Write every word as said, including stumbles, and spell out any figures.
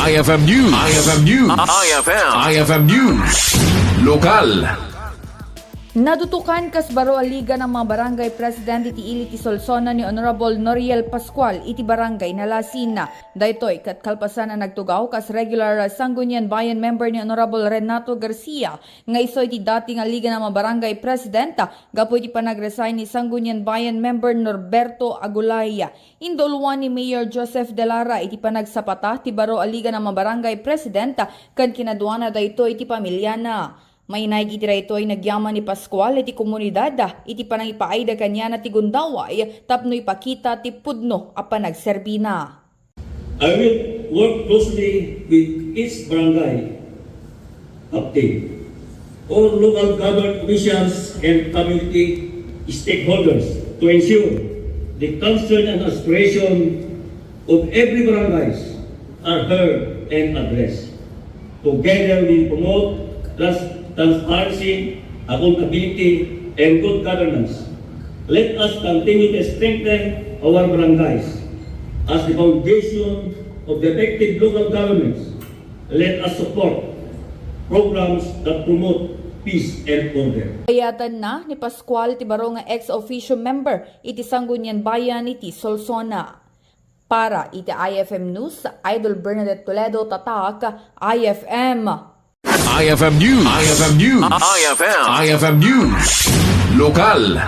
I F M News. I F M News. I F M. I F M News. Lokal. Nadutokan kas baro a liga nga mga barangay president iti ili ti Solsona ni Honorable Noriel Pascual iti Barangay Nalasin. Daytoy ket kalpasan a nagtugaw kas regular Sangguniang Bayan member ni Honorable Renato Garcia nga isu iti dati nga liga nga mga barangay president gapu iti panagresign ni Sangguniang Bayan member Norberto Agulay. Induluan ni Mayor Joseph Delara iti panagsapata ti baro a liga nga mga barangay president ken kinaduana daytoy iti pamiliana. Mainaig iti daytoy nagyaman ni Pascual iti komunidad iti panangipaayda kaniana ti gundaway tapno ipakita ti pudno a panagserbina. I will work closely with each barangay captain, all local government officials and community stakeholders to ensure the concern and aspiration of every barangays are heard and addressed. Together we promote trans- transparency, accountability, and good governance. Let us continue to strengthen our barangays as the foundation of the effective local governments. Let us support programs that promote peace and order. Ayatanna ni Pascual ti baro nga ex officio member iti Sangguniang Bayan iti Solsona. Para iti I F M News, Idol Bernadette Toledo, Tatak, I F M. I F M News. I F M News. I F M. I F M News. Lokal.